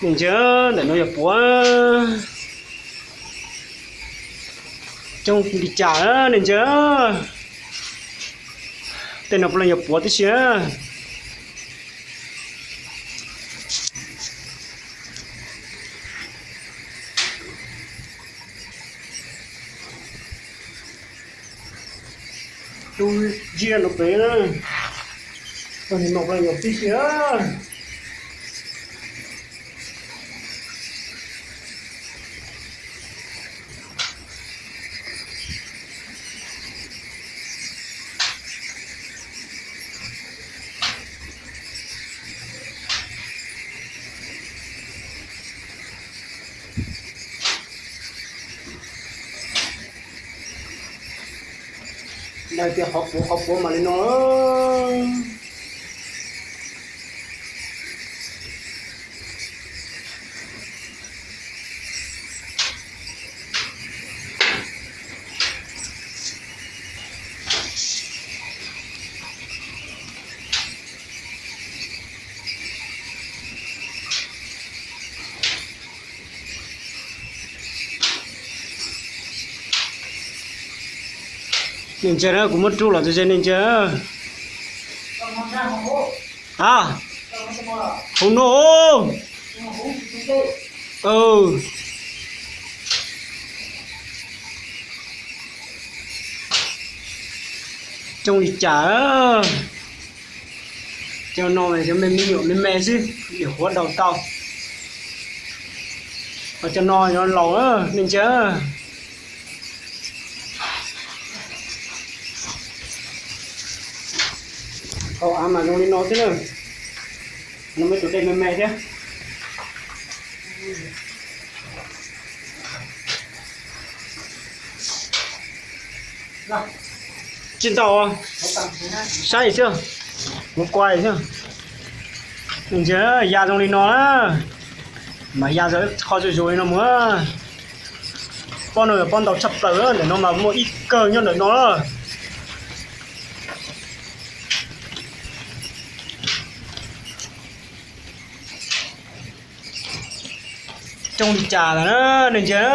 Nej ntsia, ntawm no yog puav. Coob li cas nej ntsia. Tej no puav leej yog puav tib si. Tus ziab no pem, tog nim no puav leej yog tib si. Daws tias qhov puav qhov puav mas li no. Nej ntsia na, kuv muab rub los ze nej ntsia. A, huv no. Coob li cas. Cov no cov me me nyuam me me xwb, nim huav daus tau. Ho cov no cov laus, nej ntsia. Hauv av mas zoo li no xwb na. No muaj tus dej me me thiab. Tsis ntau, saib xwb, mus kuaj xwb. Ntsia, ya zoo li no na, mas ya zoo qhov zuj zus li no mus. Pob no yog pob ntau tshaj plaws, ntawm no mas muaj ib kawg nyob ntawm no na. Coob li cas lawm na, nej ntsia.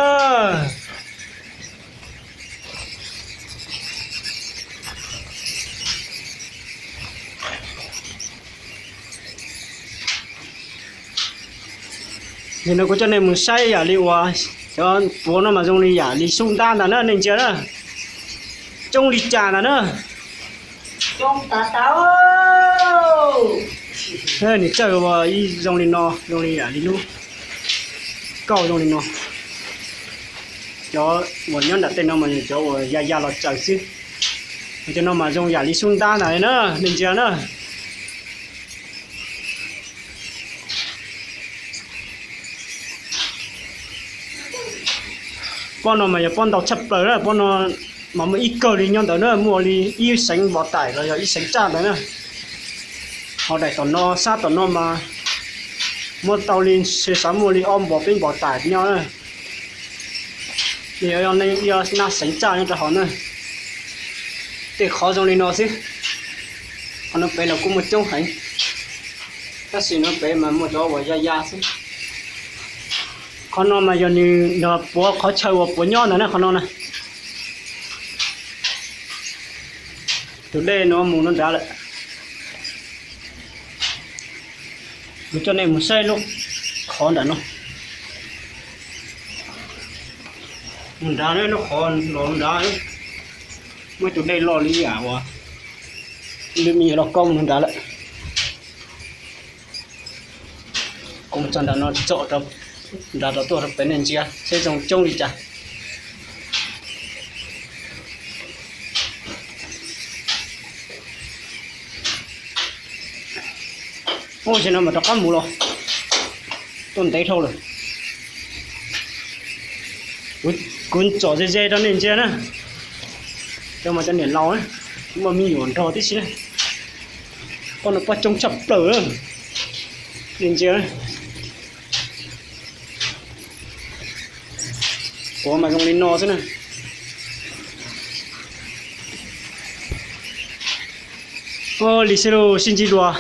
Nim no kuv coj nej mus saib yam li uas cov puav no mas zoo li yam li xub ntab ntag na, nej ntsia na. Coob li cas ntag na. Nws txawj ua ib zoo li no, zoo li yam li lub kauj zoo li no. Cov uas nyob nram tej no mas cov uas ya ya los tsaws xwb. Cov no mas zoo yam li xub ntab ntag na, nej ntsia na. Pob no mas yog pob ntau tshaj plaws na, pob no mas muaj ib kawg li nyob ntawd na, muaj li ib xeev npov taim los yog ib xeev tsaj ntawd na. Ho daim tom no, sab tom no mas muaj tau li, xav muaj li ob npov peb npov taim nyob na. Yog nej yog naj xeev tsaj nyob rau hauv na. Tej qhov zoo li no xwb. Qhov no pem los kuj muaj coob heev, tab sis no pem mas muaj cov uas ya ya xwb. Qhov no mas yog nws puav qhov chaw uas puav nyob ntawd na, qhov no na. Tus dej no mus no nrad lawm. Kuv coj nej mus saib lub qhov nram no. Mus nrad, lub qhov los nrad, muaj tus dej loj li yam uas lub me nyuam loj koob mus nrad lawm. Kuv mus txog nram no txom rau nrad rau tuaj rau pem nej ntsia seb zoo coob li cas. Ub, no mas rov qab mus los tuaj ntev dhau lawm. Kuv tsom ze ze rau nej ntsia na. Cov mas cov niam laus na, muaj me nyuam nrog tib si na. Pob no pob coob tshaj plaws, nej ntsia. Puav mas zoo li no xwb na. Ua li xwb los sib ntsib dua.